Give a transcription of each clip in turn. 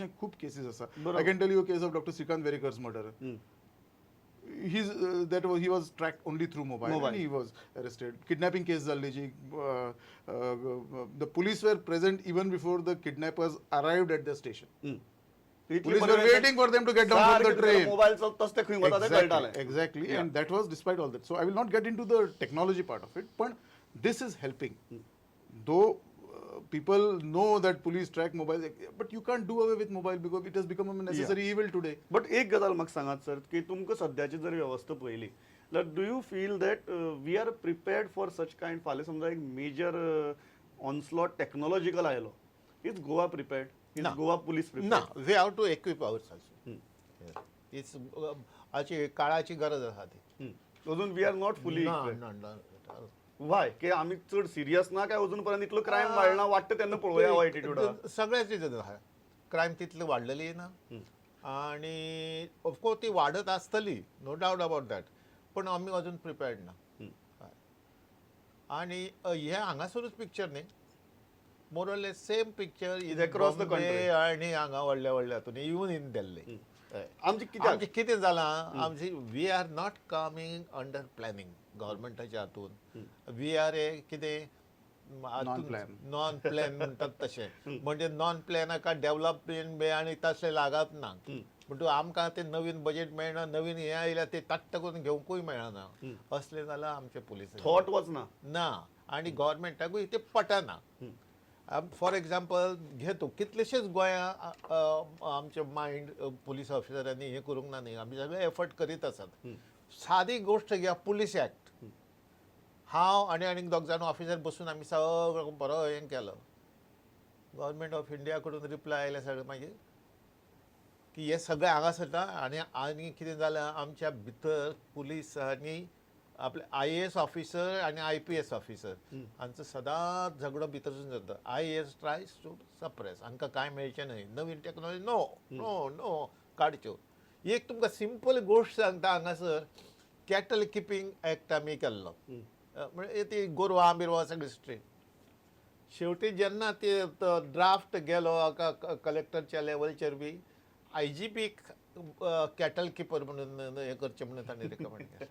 अशे खूब केसीस आसा. I can tell you case of Doctor Shrikant Verekar's murder. He's that was he was tracked only through mobile, Mobile. And he was arrested. Kidnapping case जाल्ली जी, the police were present even before the kidnappers arrived at the station. Police were waiting for them to get down from the train. Mobile चलताच ते खंय वता ते कळटालें. Exactly, and that was despite all that. So I will not get into the technology part of it, but this is helping. Though people know that police track mobile, but you can't do away with mobile because it has become a necessary evil today. But एक गजाल म्हाका सांगात sir, की तुमकां सद्याची जर वेवस्था पळयली जाल्यार, do you feel that we are prepared for such kind, फाल्यां समजा एक मेजर ऑनस्लॉट टेक्नॉलॉजिकल आयलो, is Goa prepared? Is ना. Goa police ना, prepared? We have to equip ourself. It's अशी काळाची गरज आसा ती. अजून we are not fully? ना ना ना. वाय? की आमी चड सिरियस ना काय अजून पर्यंत इतलो क्रायम वाडना वाटतं तेन्ना पळोवया हो एटिट्यूड? सगळ्याच रिजन आहा. क्रायम तितली वाडलेली ना आणि ऑफकोर्स ती वाडत आसतली, नो डावट अबाउट that, पण आमी अजून प्रिपेर्ड ना. हय. आणि हे हांगासरूच पिक्चर न्ही, more or less same picture is across the country. आणि हांगा व्हडल्या व्हडल्या हातून, इवन इन दिल्ली. हय. आमची कित्याक आमचें कितें जालां, आमची, we are not coming under planning गव्हर्मेंटाच्या हातून. We are ए कितें Non-plan. Non plan म्हणटात तशें. म्हणजे नॉन प्लॅनाका डेव्हलपमेंट बी आनी तसलें लागप ना. म्हणटकूच आमकां तें नवीन बजेट मेळना, नवीन हें आयल्यार ते ताट्ट करून घेवंकूय मेळना. असलें जालां आमचें पुलिसांचें. थॉट वचना. ना, आनी गव्हर्मेंटाकूय ते पटना. फॉर एग्जाम्पल घे तूं, कितलेशेच गोंया आमचे मायंड पुलीस ऑफिसरांनी हें करूंक ना न्ही. आमी सगळे एफर्ट करीत आसात. सादी गोश्ट घ्या, पुलीस एक्ट. हांव आनी आनीक दोग जाण ऑफिसर बसून आमी सगळो बरो हें केलो. गव्हर्मेंट ऑफ इंडिया कडून रिप्लाय आयले सगळें मागीर की हे सगळें हांगा जाता. आनी आनी कितें जालां, आमच्या भितर पुलीस आनी आपले आयएएस ऑफिसर आनी आयपीएस ऑफिसर हांचो सदांच झगडो भितरसून जाता. आयएएस ट्रायज टू सप्रेस, हांकां कांय मेळचें न्हय, नवीन टॅक्नॉलॉजी नो नो नो काडच्यो. एक तुमकां सिंपल गोश्ट सांगता, हांगासर कॅटल किपींग एक्ट आमी केल्लो, म्हणजे ती गोरवां बिरवां सगळी स्ट्रीट. शेवटी जेन्ना ते ड्राफ्ट गेलो कलेक्टरच्या लेवलचेर बी, आयजीपीक कॅटल किपर म्हणून हें करचें म्हणून तांणी रिकमेंड केलें.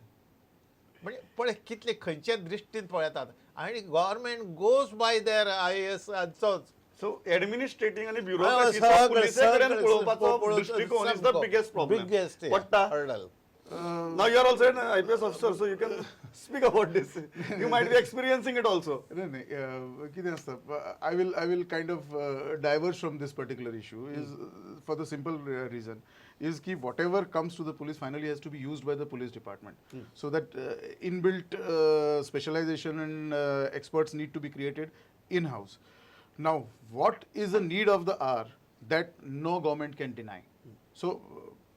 म्हणजे पळय कितले खंयच्या दृश्टीन पळयतात आनी government goes by their IAS हांचोच. So administrating आणि ब्युरोक्रेसीचो पुलिसे कडेन पळोवपाचो दृष्टिकोन is the biggest problem. Biggest पडटा. Hurdle. Now you are also an IPS officer, so you can speak about this. You might be experiencing it also. नाही नाही, कितें आसता, I will kind of diverge from this particular issue is for the simple reason is की whatever comes to the police finally has to be used by the police department, so that inbuilt specialization and experts need to be created in house. Now, what is the need of the hour that no government can deny? So,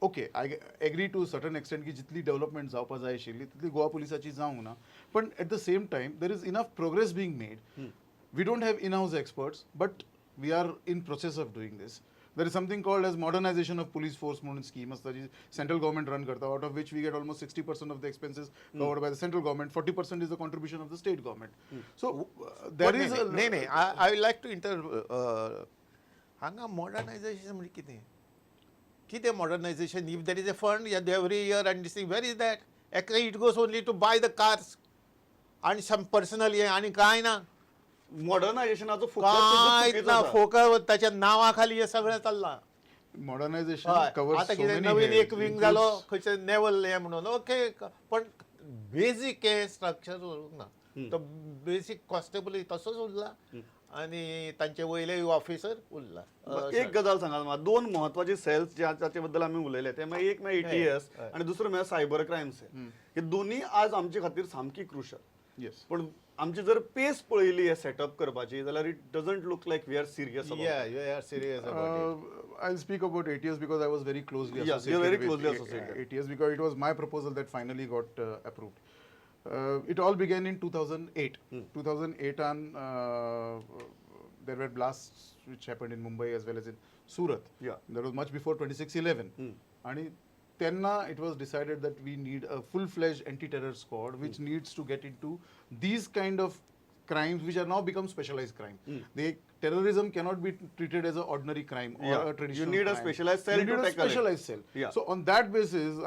okay, I agree to certain extent की जितली development जावपा जाय आशिल्ली तितली गोवा पुलिसाची जावंक ना, पण at the same time there is enough progress being made. We don't have in house experts, but we are in process of doing this. There is something called as modernization of police force म्हणून scheme आसता जी central government run करता, out of which we get almost 60% of the expenses covered by the central government, 40% is the contribution of the state government. So there is नाही नाही, I like to inter हांगा modernisation म्हणजे कितें? कितें modernisation? If there is a fund every year and this, where is that? It goes only to buy the cars आणि some personal हे आणि काय ना. मॉडर्नायझेशनाचो कांयच ना. फोकस फोकस त्याच्या नावाखाली हे सगळं चाललां. मॉडर्नायझेशन हय. कवर्स. आता कितें नवीन एक विंग जालो खंयचे नेवल हे म्हणून, ओके, पण बेजीक हे स्ट्रक्चर उरूंक ना. तो बेसीक कॉन्स्टेबल तसोच उरला आनी तांचे वयले ऑफिसर उरला. एक गजाल सांगा म्हाका, दोन महत्वाचे सेल्स जे जाचे बद्दल आमी उलयले ते मागीर एक म्हळ्यार एटीएस आणि दुसरो म्हळ्यार सायबर क्रायम सेल. हे दोन्ही आज आमचे खातीर सामकी क्रुशल. येस. पण आमची जर पेस पळयली हे सेटअप करपाची जाल्यार it doesn't look like we are serious. Yeah, you are serious about it. I'll speak about ATS because I was very closely Yeah, associated you're very with closely associated. ATS because it was my proposal that finally got approved. It all began in 2008. 2008 on, there were blasts which happened in Mumbai as well as in Surat. That was much before 26/11. आणि तेन्ना it was decided that we need a full-fledged anti-terror squad which needs to get into these kind of crimes which are now become specialized crime. The terrorism cannot be treated as an ordinary crime or a traditional You need a crime. specialized cell You need to a tackle it. specialized cell. So on that basis,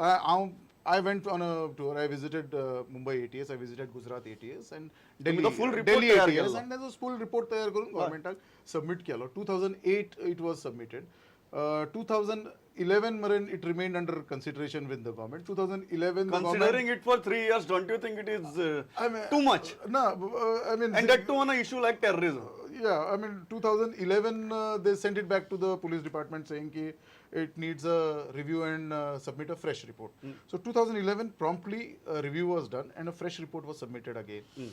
I went on a tour. I visited Mumbai ATS, I visited Gujarat ATS and Delhi, तो full report Delhi तयार ATS, केलो. and there's a full report तयार करून गव्हर्नमेंटाक submit केलो. 2008 it was submitted. 2011 मेरेन it remained under consideration with the government. 2011 the government- Considering it for 3 years, don't you think it is I mean, too much? No, I mean, And that too on an issue like terrorism. Yeah, I mean, 2011, they sent it back to the police department saying ki it needs a review and submit a fresh report. So 2011, promptly a review was done and a fresh report was submitted again,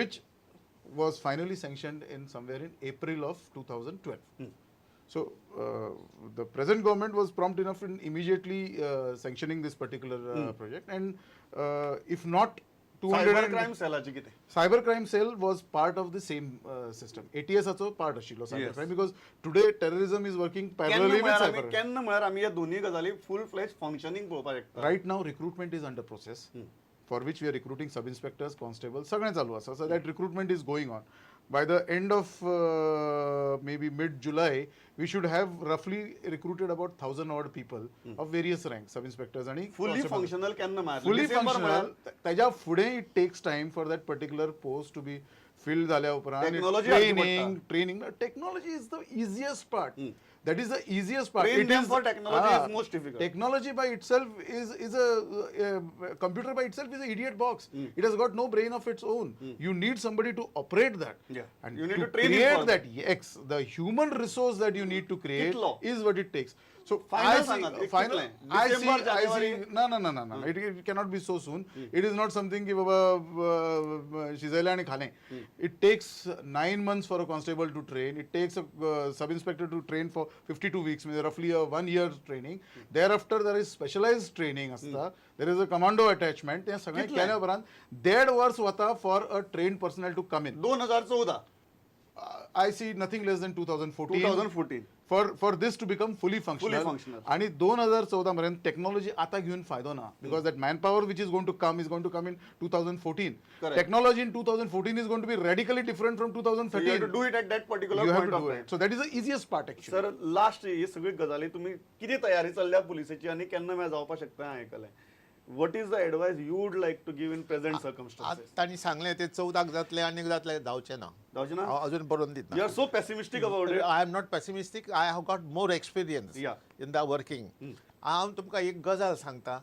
which was finally sanctioned in somewhere in April of 2012. So the present government was prompt enough in immediately sanctioning this particular project, and if not 200 cyber crime सेलाची कितें? Cyber crime cell was part of the same system. ATS हाचो part आशिल्लो cyber crime, because today terrorism is working केन्ना parallelly with म्हळ्यार आमी cyber. केन्ना म्हळ्यार आमी ह्या दोन्ही गजाली फूल फ्लॅज फंक्शनिंग पळोवपाक शकता? Right now recruitment is under process, for which we are recruiting sub inspectors, constable, सगळें चालू आसा. So that recruitment is going on. By the end of maybe mid July, we should have roughly recruited about 1,000 odd people of various rank, sub inspectors आणि fully functional केन्ना म्हळ्यार? Fully डिसेंबर म्हळ्यार functional त्याच्या फुडें it takes time for that particular post to be fill जाल्या उपरांत. Technology हाडची training, training, technology is the easiest part. That is the easiest part. Train them for technology is most difficult. Technology by itself is a computer by itself is a idiot box. It has got no brain of its own. You need somebody to operate that. And You need to to train it create for that, yes, the human resource that you need to create कितलो? Is what it takes. So Final I see, सांगात, एक final, कितलें? I see, December, I see, January? ना ना ना ना ना, it cannot be so soon. It is not something की बाबा शिजयलें आनी खालें. It takes 9 months for a constable to train. It takes a sub inspector to train for 52 weeks, म्हणजे roughly a one year training. Thereafter there is specialized training आसता. There is a commando attachment. तें सगळें कितलें? केल्या उपरांत देड वर्स वता for a trained personnel to come in. 2014? I see nothing less than 2014. 2014. For this to become fully functional. Functional. आणि 2014 पर्यंत टेक्नॉलॉजी आता घेऊन फायदो ना, because that manpower which is going to come is going to come in 2014. Technology in 2014 is going to be radically different from two thousand You have to thirteen. Do it at that particular You have point to of do time. It. So that is the easiest part actually. Sir, last, ही सगळी गजाली तुमी कितें तयारी चल्ल्या पुलिसेची आनी केन्ना मेळ जावपाक शकता हांवें आयकलें. What is the advice you would like to give in present circumstances? तांणी सांगलें ते 14क जातलें आनी जातलें, जावचें ना. जावचें ना? हांव अजून बरोवन दितना. You are so pessimistic about it. I am not pessimistic. I have got more experience in the working. हांव तुमकां एक गजाल सांगता.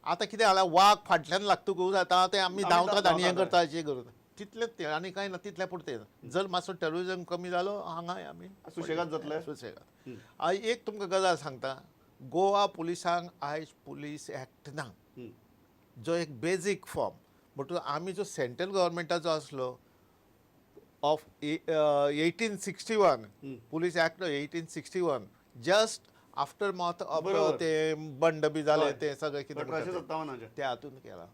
आतां कितें जाला, वाग फाटल्यान लागतकूच आतां ते आमी आमी धांवतात आनी हें धांवतात. करता अशें करून तितलेंच तें आनी कांय ना. तितलें पुरतें. जर मातसो टेररिजम कमी जालो हांगाय आमी सुशेगाद जातले? सुशेगाद. हांव एक तुमकां गजाल सांगता, गोवा पुलिसांक आयज पुलीस एक्ट ना, जो एक बेजीक फॉर्म म्हणटूच आमी जो सेंट्रल गव्हर्मेंटाचो आसलो of 1861, Police Act 1861, just after moth of ते बंड बी जाले, ते सगळें कितें अठराशे म्हणटा ते. सत्तावनाचे त्या हातून केला.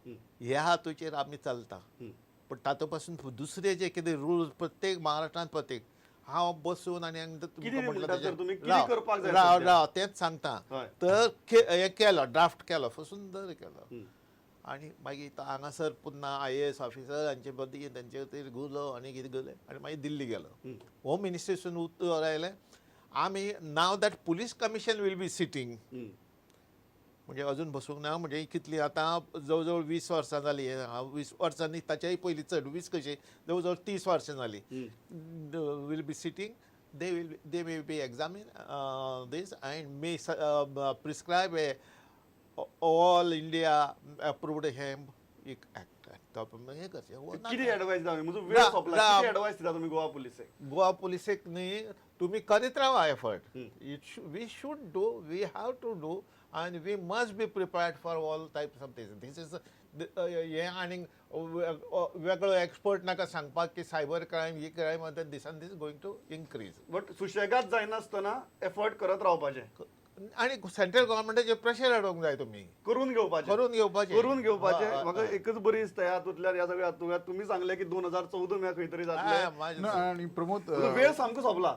ह्या हातूचेर आमी चलता, पण तातूंत पासून दुसरे जे कितें रुल्स प्रत्येक महाराष्ट्रांत प्रत्येक हांव बसून आनी तुमकां कितें म्हटलं म्हणटा तेजें- तर तुमी? कितें राव, करपाक जाय राव सध्या? राव, तेंच सांगता. तर हें केलो, ड्राफ्ट केलो, सुंदर केलो आनी मागीर तो हांगासर पुन्हा आयएएस ऑफिसर हांचे बदी तेंचे खातीर गुलो आनी कितें गेले आनी मागीर दिल्ली गेलो. होम मिनिस्ट्रेशन उतर आयलें आमी, now that police commission will be sitting. म्हणजे अजून बसूंक ना. म्हणजे कितली आतां, जवळ जवळ 20 वर्सां जालीं. हांव 20 वर्सांनी, ताच्याय पयलीं चड, 20 कशीं, जवळ जवळ 30 वर्सां जालीं. Will be sitting, they may be examine this and may prescribe a all India approved हें एक एक्ट. तो हें करचें हो ना. कितें एडवायस दिता? म्हजो वेळ सोंपला. कितें एडवायस दिता तुमी गोवा पुलिसेक? गोवा पुलिसेक न्ही, तुमी करीत रावा effort. It we should do, we have to do and we must be prepared for all types of this. This is हें आनीक वेगळो एक्सपर्ट नाका सांगपाक की सायबर क्रायम ही क्रायम आतां दिसान दीस गोईंग टू इन्क्रीज. बट सुशेगाद जायनासतना एफर्ट करत रावपाचें. आनी सेंट्रल गव्हर्मेंटाचेर प्रेशर हाडूंक जाय तुमी. करून घेवपाचें. करून घेवपाचें. करून घेवपाचें. हय, हय, म्हाका हय. एकच बरी दिसता ह्या हातूंतल्यान, ह्या सगळ्या हातूंतल्यान तुमी सांगलें की 2014 म्हळ्यार खंय तरी जातलें. ना, आणि प्रमोद, वेळ सामको सोंपला.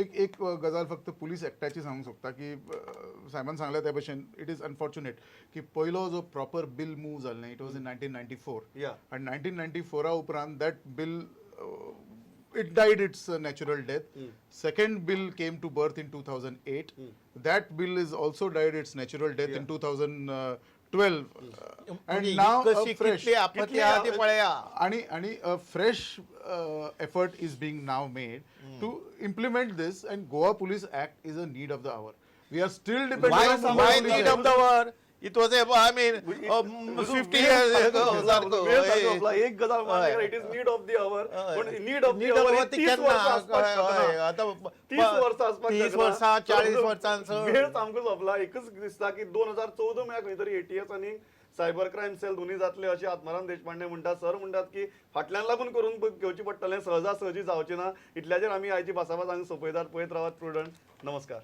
एक एक गजाल फक्त पुलीस एक्टाची सांगूंक सोदता की सायमन सांगल्या त्या भशेन it is unfortunate की पयलो जो प्रॉपर बिल मूव जालें, it was in 1994. आनी 1994 उपरांत that bill, it died its natural death. Second bill came to birth in 2008. That bill is also died its natural death in 2012. And now कशी fresh कितली आपत्ती कितली आहा ती पळया. आणि आणि a fresh effort is being now made to implement this, and Goa Police Act is a need of the hour. We are still dependent Why, on why Mumbai need Police of the war? It was a, I mean, 50 years ago. सारखो. वेळ सारको सोंपला. एक गजाल, हय. It is need of the hour, पण need of the Need of our hour ती 30 केन्ना? वर्सां आसपाक हय, हय, शकना. आतां 30 वर्सां आसपाक 30 शकना. वर्सां, 40 वर्सां चड. वेळ सामको सोंपला. एकच दिसता की 2014 म्हळ्यार खंय तरी एटीएस आनी सायबर क्रायम सेल दोन्ही जातले अशें आत्माराम देशपांडे म्हणटा. सर म्हणटात की फाटल्यान लागून करून घेवची पडटलें, सहजा सहजी जावचें ना. इतल्याचेर आमी आयची भासाभास हांगा सोंपयतात. पळयत रावात प्रुडंट. नमस्कार.